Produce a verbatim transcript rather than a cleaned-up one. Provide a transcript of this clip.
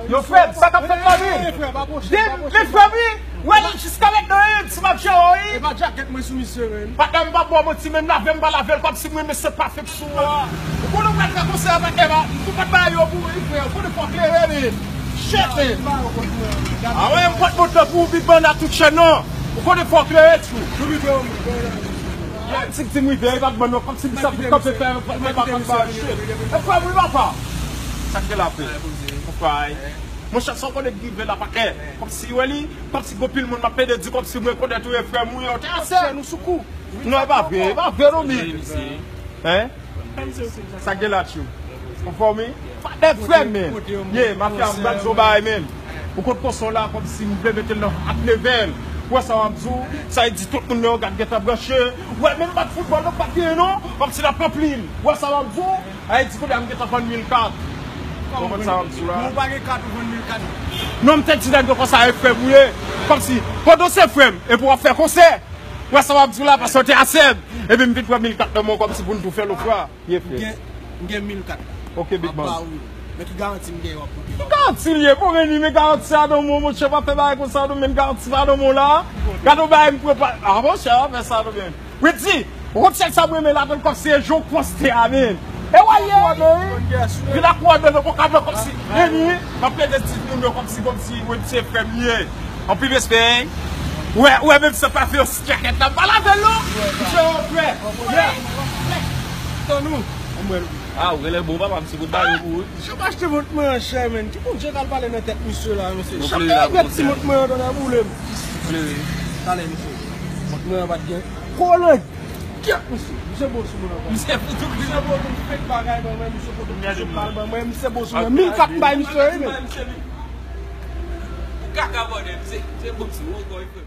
Yo, frè, sa k ap fèt la, wi? Frè, pa pwoche, pa pwoche. Men frè, wi. Wè, li jiska mentnan, wi, ti m ap jere, wi. E pa djakèt mwen sou misye, men. Patnè, m p ap ba w manti, men m lave, m pa lave l kòmsi m renmen se pa fèk sou a. Ou konnen w pral fè konsè a, patnè, pa, m tou pa t bay yo pou wi, frè. Ou konnen fò klere, men. Shit, men. A wè, m pot mont lan pou ou, Big Banda, tout chèn, non. Ou konnen fò klere, tchou. Yo, ti, ti m rive, e pa t bon, non, kòmsi m sa kanpe fè, fè pa kanpe, shit. E frè, wi, papa. Sa k te la, frè? Frè. Monchè, sa w konnen k rive la, patnè. Kòmsi, wè li, kòmsi gon pil moun m ap pede di, kòmsi mwen konnen tou, e frè m, wi, yo te asè. Nou sou kou. Non, e pa vre, e pa vre, non, mi. Hein? Sa gen la, tchou. Ou fò mi? Patnè, frè m, men. Ye, mafya, m pral di w bagay, men. Ou konn konsa w la, kòmsi m vle mete l nan at level. Ou wè sa w ap di w? Sa vle di tout moun nan yo gad gentan branche. Ou wè, menm bat foutbòl, nou pa t genyen, non. Kòmsi l ap ranpli l. Ou wè sa w ap di w? Ayiti, kounye a, m gentan vann mil kat. Ou konn sa w ap di w la? Ou pa gen kat, ou vann mil kat. Non, m te di nèg yo konsa, e frè m ou ye. Kòmsi, pandan w se frè m, epi w ap fè konsè. Ou wè sa w ap di w la, paske w te asè m. Epi m vin pran mil kat nan men w kòmsi pou n tou fè lofra. Ye, frè. M gen, m gen mil kat la. Ok, Big Man. M ap ba ou yo. Men ki garanti m gen yo ap pote yo? Ki garanti l ye? Bon, men li, men garanti sa nan men w, monchè, pa fè bagay konsa, non, men garanti pa nan men w la. Gade yon bagay m prepare. Ah, monchè, pa fè sa, non, men. Wi, di, ou konn sèl sa m renmen ladan l kòmsi e jan w poste a, men. E w al ye. Vin ak kòdon nan bò kab la kòmsi. Eni, m ap plede di moun yo kòmsi, kòmsi, wi, se frè m ye. Anpil respè, hein. Ou wè, ou wè, menm sa pa fè yon ti djakèt la, m pa lavel non. Misye, yon frè. Yeah. Tann ou. Anmwèl. Ah, ou genlè bon papa, m se pou t ba yo pou ou. Jan m achte mont mwen an chè, men. Ki Bondye k al pale nan tèt misye la, mesye? Chak te regrèt ti mont mwen an, tonnè boule m. Talè, mesye. Mont mwen an pa t gen kolan. Kèt, mesye. Misye bon sou mwen ankò. Misye foutou. Misye pote yon fake bagay ban mwen, misye pote yon fake bagay ban mwen, misye bon sou mwen. Mil kat m bay misye, wi, men. Ou kaka bòdè, misye, misye bon sou mwen ankò, wi, frè.